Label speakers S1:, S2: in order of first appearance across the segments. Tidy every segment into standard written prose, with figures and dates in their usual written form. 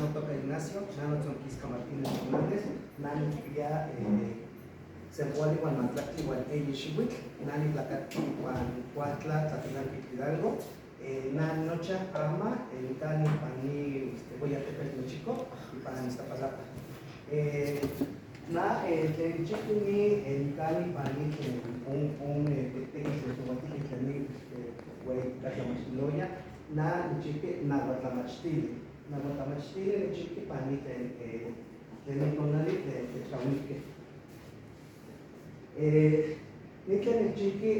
S1: Notoka Ignacio, na notzonquisca Martínez Fernández, na niquipia sempoali uan mahtlactli uan eyi xihuitl, na nitlacatqui ipan Cuautla, Tlatenanquitl Hidalgo, na nocha ama nicani ipan ni hueyi altepetl Mochico ipan Iztapalapa. Na tlen nichihqui ni nicani ipan ni tlen ome tequitl tlen tehuatijque tlen ni hueyi tlatlamachtiloya, na nichihqui nahuatlamachtili. Nahuatlamachtili nichihqui ipan ni tlen tlen ni tonali tlen techcahuilque. Ni tlen nichihqui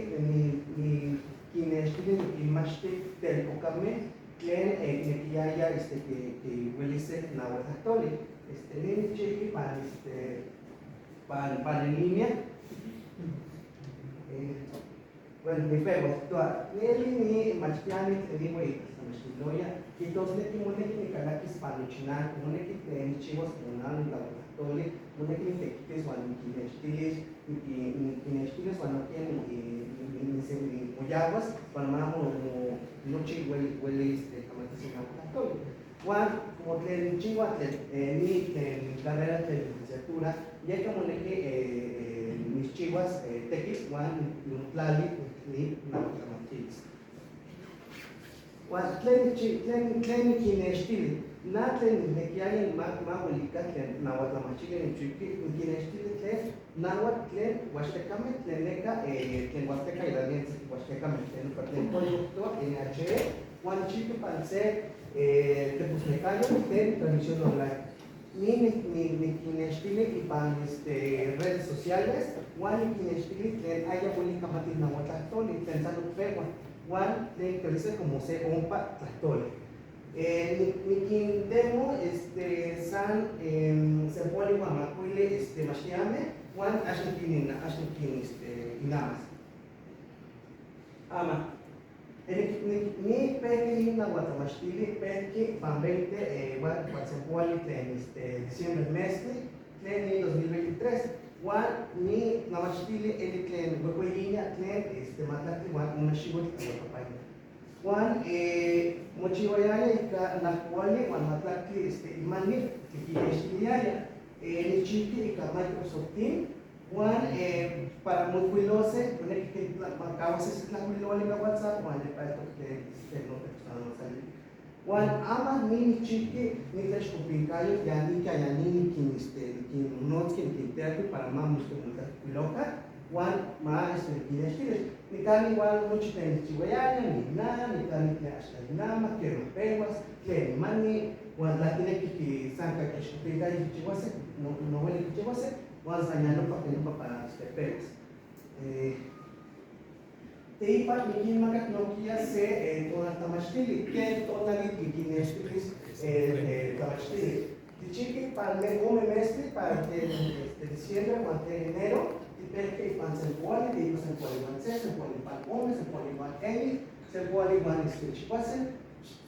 S1: niquinextili niquinmachti telpocame tlen quinequiyaya este quihuilise nahuatlahtoli. Este ni nichihqui pan este pan en línea. Bueno, nipehuas, quiijtohua, neli ni machtiani tlen ni hueyitlamachtijloya, quiijtosnequi moneki nicalaquis pan nochinanco, moneki tlen nijchihuas como na notlahuatlahtoli, moneki nitequitis huan niquinnextilis, niquinnextilis huan nojquiya nimoyahuas para ma nochi hueli este camatise nahuatlahtoli. Huan como tlen nijchihua tlen ni tlen carrera tlen licenciatura, yeca moneki nijchihuas tequitl huan nimotlali ni nahuatlamachtilis. Huan tlen tlen tlen niquinnextili, na tlen nijnequiaya ma huelica tlen nahuatlamachili nichihqui, niquinnextili tlen nahuatl tlen huaxtecame tlen neca tlen huasteca hidalguense huaxtecame tlen nopa tlen código quiijtohua NHE, huan nichihqui pan se tepusnecayotl tlen transmisión online. Ni niquinnextili ipan este redes sociales huan niquinnextili tlen aya hueli camatij nahuatlahtoli tlen san pehua huan tlen quilise como se ompa tlahtoli. Niquintemo este san sempoali huan macuili este machtiame huan ax niquin ax niquin este inamas. Ama ni pejqui ni nahuatlamachtili pejqui pan 20 huan sempoali tlen este diciembre meztli tlen ni 2023 huan ni tlamachtili eli tlen huehueyiya tlen este mahtlactli huan ome xihuitl tlahuelcapaini. Huan mochihuayaya ica najpoali huan mahtlactli este imani quiquinextiliyaya. Nichihqui ica Microsoft Team huan para moijcuilose moneki macahuase se tlajcuiloli ica WhatsApp huan nepa eltoc tlen este notepostlanotzali. Huan ama ni nichihqui nitlechcopincayotl ya nica ya ni niquin este niquinnotzqui niquintelhui para ma motlajcuiloca huan ma este niquinnextilis. Nicani igual nochi tlen nichchihuayaya, ni na, nicani tlen axkan ninama, quema pehuas, tlen nimani, huan tla quinequij qui san ica tlechcopincayo quichihuase, no hueli quichihuase, huan san ya nopa que nopa para este pehuas. Teipa niquinmacac nohquiya se tonaltlamachtili, quen tonali niquinnextilis tlamachtili. Tichihqui pan ome meztli para tlen este diciembre huan tlen enero, tipejque ipan sempoali, teipa sempoali huan se, sempoali ipan ome, sempoali huan eyi, sempoali huan este chicuasen,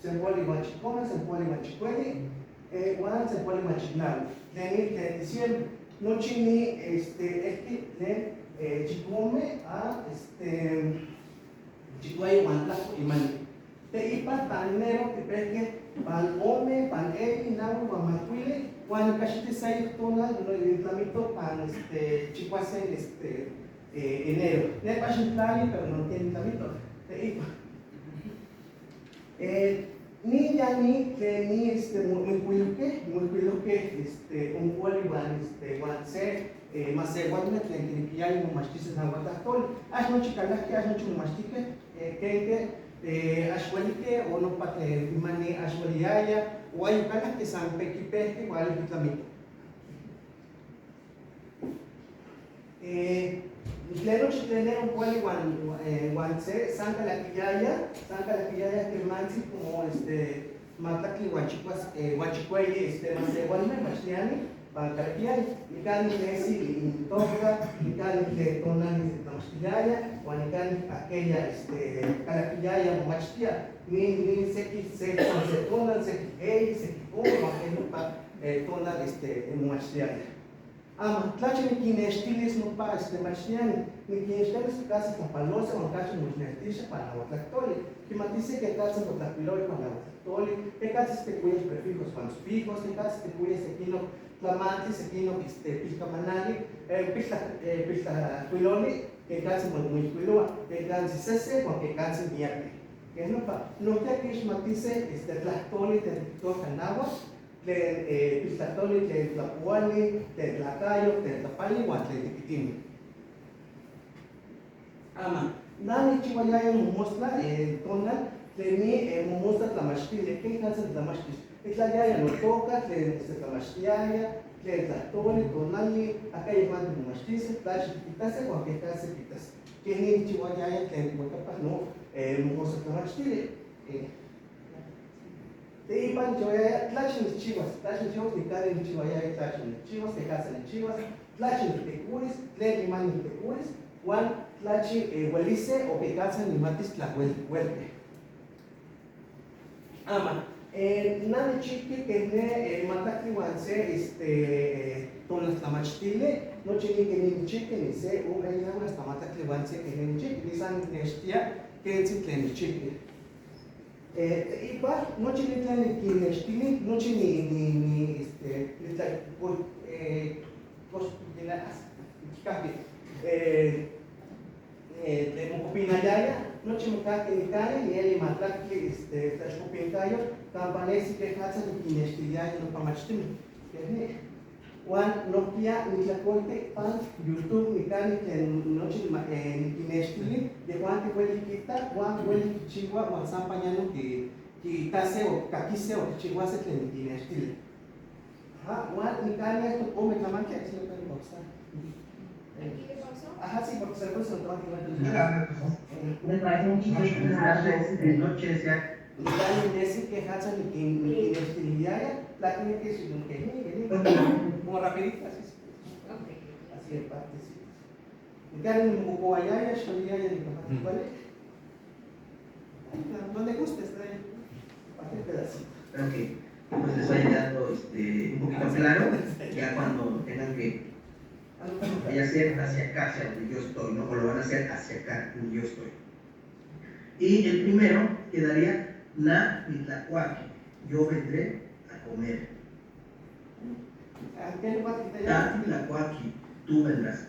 S1: sempoali huan chicome, sempoali huan chicueyi, huan sempoali huan chicnahui. Tlen ni tlen diciembre. Nochi ni este elqui tlen chicome a este chicueyi huan tlajco imani. Teipa pan enero tipejque pan ome, pan eyi, nahui huan macuili, huan nicaxiti seyoc tonal tlamito pan este chicuasen este enero. Nepa xintlali, pero no tiene tlamito. Teipa. Ni ya ni tlen ni este moijcuilojque, moijcuilojque este ompoali huan este huan se masehualme tlen quinequiyaya momachtise nahuatlahtoli. Ax nochi calajque, ax nochi momachtijque, quenque ax huelique o nopa tlen imani ax hueliyaya o ayoc calajque san pequipejque huan tlamito. Tlen nochi tlen ne ompoali huan se san calaquiyaya, san calaquiyaya quemantzi como este mahtlactli huan chicuas huan chicueyi este masehualme machtiani pan calaquiyaya. Nicani nesi intoca, nicani tlen tonali tlamachtiyaya, huan nicani aquella este calaquiyaya momachtia, ni sequi se san se tonal, sequi eyi, sequi ome, huan que nopa tonal este momachtiyaya. Ama, tlachi niquinextilis nopa este machtiani, niquinextilis casi tlapalose o cachi moixnextilisha para nahuatlactoli. Quimatise que casi motlapiloi para nahuatlactoli, que casi te cuyas prefijos con sufijos, que casi te cuyas sequino tlamantli, sequino este pilcamanali, piltlacuiloli, que casi moixcuiloa, que casi sese, o que casi miaque. Que no pa, no te quixmatise este tlahtoli tlen náhuatl, tlen piltlahtoli, tlen tlapuali, tlen tlacayo, tlen tlapali, uan tlen tiquitini. Ama, nani chihuayaya momostla, tonal, tlen ni momostla tlamachtili, ¿qué clase de tlamachtis? Itlayaya no toca, tlen se tlamachtiaya, tlen tlahtoli, tonali, acá yehuan momachtise, tlachi tiquitase, uan que casi quitase. Que ni chihuayaya tlen huecapa no momostla tlamachtili. Teipan chihuayaya, tlachi nichihuas, tlachi nichihuas, nikari nichihuayaya, tlachi nichihuas, que casa nichihuas, tlachi nitecuris, tlen iman nitecuris, uan tlachi huelice o que casa nimatis tlahuelque. Ama, nani chiqui que ne matlactli uan se este tonaltlamachtili, nochi ni que ni chiqui ni se u e hasta matlactli uan se que ni chiqui, ni san nextia kentzi tlen nichiqui. Ipa, nochi ni tlen niquinextili, nochi ni ni ni este ni tla tlen mocopinayaya, nochi mocahqui nicani, nieli matlactli este tlaxcopincayo, campa nesi que jatza niquinextiliaya nopa machtimi. Kej Uan nohkia nitlacolti pan YouTube nicani tlen nochi niquinextili, yehuan tihueli quita, uan hueli kichiua, uan sampa ya no quitase o caquise o kichihuase tlen niquinextili. Ajá, uan nicani esto ome tlamantli, aquí se lo pueden pausar.
S2: ¿Aquí le pausó?
S1: Ajá, sí, porque se lo puse automáticamente.
S3: Me parece un chiste
S4: De noche ya.
S1: Nicani nesi que jatza niquinextiliaya, la tiene que decir como que como rapidito, así. Así en partecitas. Nicani mocoayaya, xoliaya, ni ¿cuál es? Donde guste, está bien. Cualquier pedacito.
S4: Espero que pues les vaya quedando un poquito claro, ya cuando tengan que vaya a ser hacia acá, hacia donde yo estoy, ¿no? O lo van a hacer hacia acá, donde yo estoy. Y el primero quedaría na nitlacuaqui, yo vendré a comer.
S1: ¿A qué lugar te
S4: Ta nitlacuaqui, tú vendrás.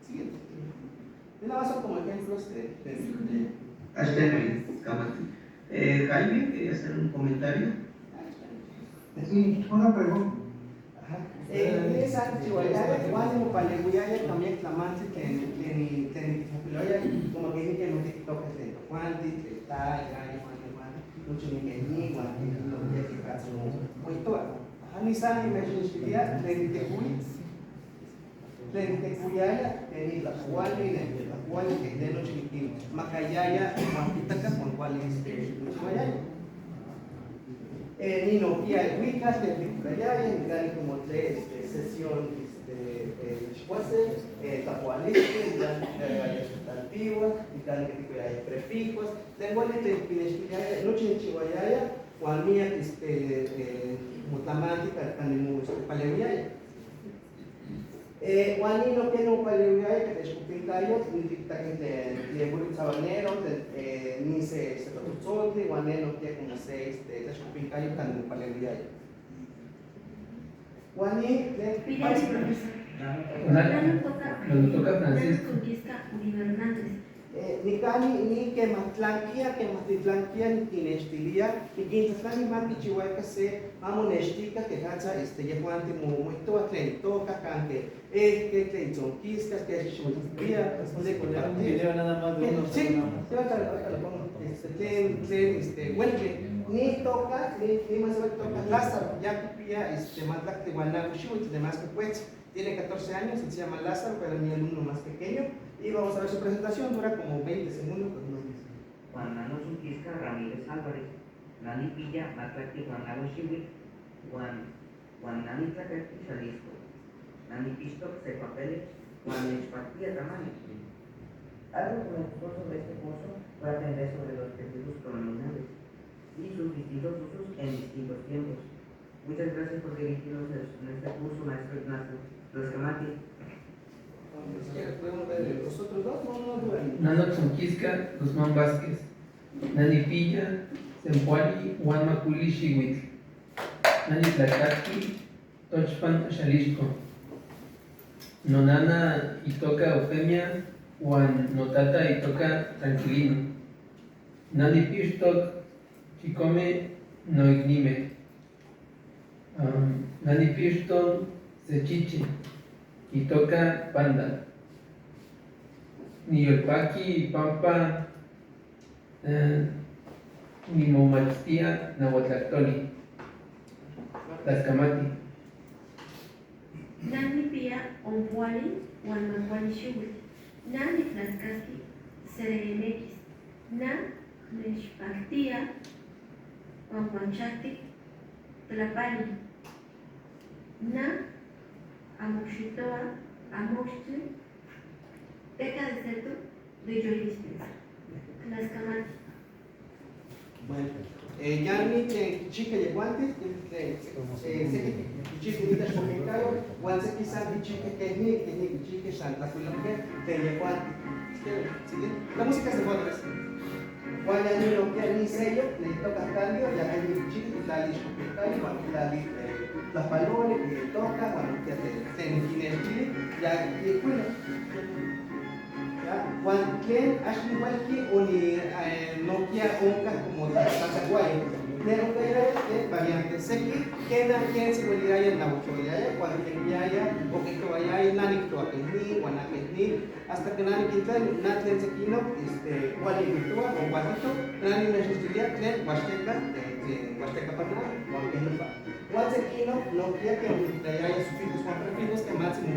S1: Siguiente. Nada más son como ejemplos de
S4: Jaime, quería hacer un comentario.
S5: Sí, una pregunta.
S1: Ajá. Esa chihuayaya, igual como paleguayaya también tlamantli tlen tlen tlen tlapiloya, como que dicen que no te toques tlen tocuanti, tlen ta, ya, igual, igual, mucho ni que ni, igual, ni lo que que caso, oitoa. Ajá, ni sale, me xixtilia, tlen tecuy, tlen tecuyaya, tlen tlacuali, tlen tlacuali, que tlen nochi niquin, macayaya, huampitaca, con cual este, chihuayaya. Ni noquia el huicas, tlen ticurayaya, ni cani como tlen este, sesión este, xcuase, tlacualiste, ni cani sustantivo, ni cani que ticurayaya prefijos, tlen cuali tlen quinextiliaya, nochi nichihuayaya, huan miac este, motlamanti, cani este, palehuiaya. Huan ni no que no palehuiaya, que techcopincayo, ni tictaque tlen burro sabanero, ni se se totzontli, huan ne no que como se este techcopincayo tan palehuiaya. Huan ni tlen
S2: Pide profesor.
S6: Nos toca Francisco.
S2: Uribe Hernández.
S1: Nicani ni que matlanquia, que matitlanquia, ni quinextilia, ni quintlatlani ma quichihuaca se mamonextica que jatza este yehuanti muitoa tlen toca, can que que tlen tzonquiscas, que xiximotlia,
S6: de poner un video nada más de unos.
S1: Sí, sí, ahorita lo pongo. Este, tlen, tlen, este, huelque, ni toca, ni más toca Lázaro, ya pipía, este, matlactli guanaco xihuitl, demás que pues, tiene 14 años, se llama Lázaro, pero es mi alumno más pequeño. Y vamos a ver su presentación, dura como 20 segundos. Pues no.
S3: Juan Nano Zunquisca Ramírez Álvarez, Nani Pilla, Matlactli Guanago Xihuitl, Juan Juan Nani Tlacatl Jalisco, Nani Pistoc Cepapele, Juan Nechpatía Tamayo. Algo que me gustó sobre este curso fue aprender sobre los prefijos pronominales y sus distintos usos en distintos tiempos. Muchas gracias por dirigirnos en este curso, maestro Ignacio. Tlaxcamati.
S1: Podemos ver los otros dos, no, no duran.
S6: Nano Tzonquisca, Guzmán Vázquez. Nani Pilla, Sempoali, Juan Maculi, Xihuitl. Nani Tlacatqui, Tochpan, Xalixco. Nonana Itoca Eufemia, Juan Notata Itoca Tranquilino. Nani Pixtoc, Chicome, Noignime. Nani Pixton, Sechiche, Itoca Panda. Niyolpaqui, Pampa, Nimomachtia, Nahuatlactoli. Tlaxcamati.
S2: Nani pia ompoali huan macuali xiuitl. Na nitlascasqui CDMX. Na nechpactia cuacuanchahtic tlapali. Na amoxitoa amoxtli teca de seto de yolistli. Tlaxcamati.
S1: Bueno, ya ni tlen kichihque yehuantes, kichihque nitlaxcoquencayo, huan seki san kichihque keh ni kichihque san tlacuilonque tlen yehuantes. ¿Sigue? La música es de fondo, ¿ves? Huan ya ni lo que ni sello, le toca cambio, ya que ni kichihque kitlali ixcoquencayo, huan kitlali tlapaloli, le toca, huan que tlen kinextili, ya ikuilo. Huan tlen axi huelqui uni nokia onka como tlatzacuayo. Tlen onkayaya tlen variante seki, kena ken se hueliraya nahuatl cuando teniaya o que toayaya nani kitoa keh ni, huan akeh ni, hasta que nani kintlali na tlen sekino, kuali kihtowa o kualtito, nani nechixtilia tlen huaxteca, tlen huaxteca para huan keh nopa. Huan sekino nokia que tlayaya sufijos huan prefijos que más mo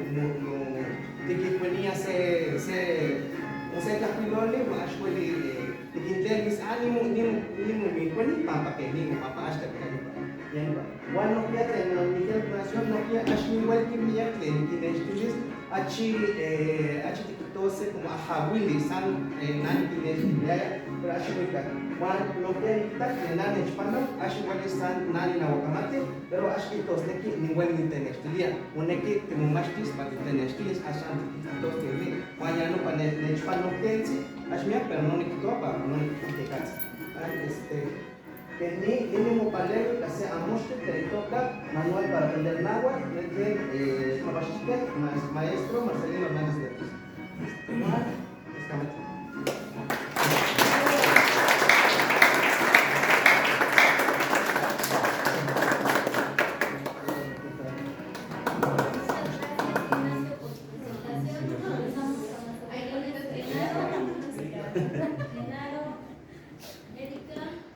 S1: tiquikuenia se tlajkuiloli huan axueli tiquintlelis nimo nimo nimo mikueni pampa que nimo pampa axtla ya nopa. Huan nokia tlen niquia entonación nokia axni huelqui miac tlen quinextilis achi achi tiquitose como ajahuili san nani quinextiliaya pero axi huica. Huan nokia niquita tlen na nechpano axi hueli san nani nahuacamati pero axi quihtosnequi nihueli nitenextilia moneki timomachtis pa titenextilis axan tiquihtos keh huan ya nopa nechpano kentzi ax miac pero no niquihtowa pa no niquihtowa keh ni nimopalewi ica se amoxtli tlen itoca Manual para aprender náhuatl tlen tlamachtiquetl maestro Marcelino Hernández López. Huan,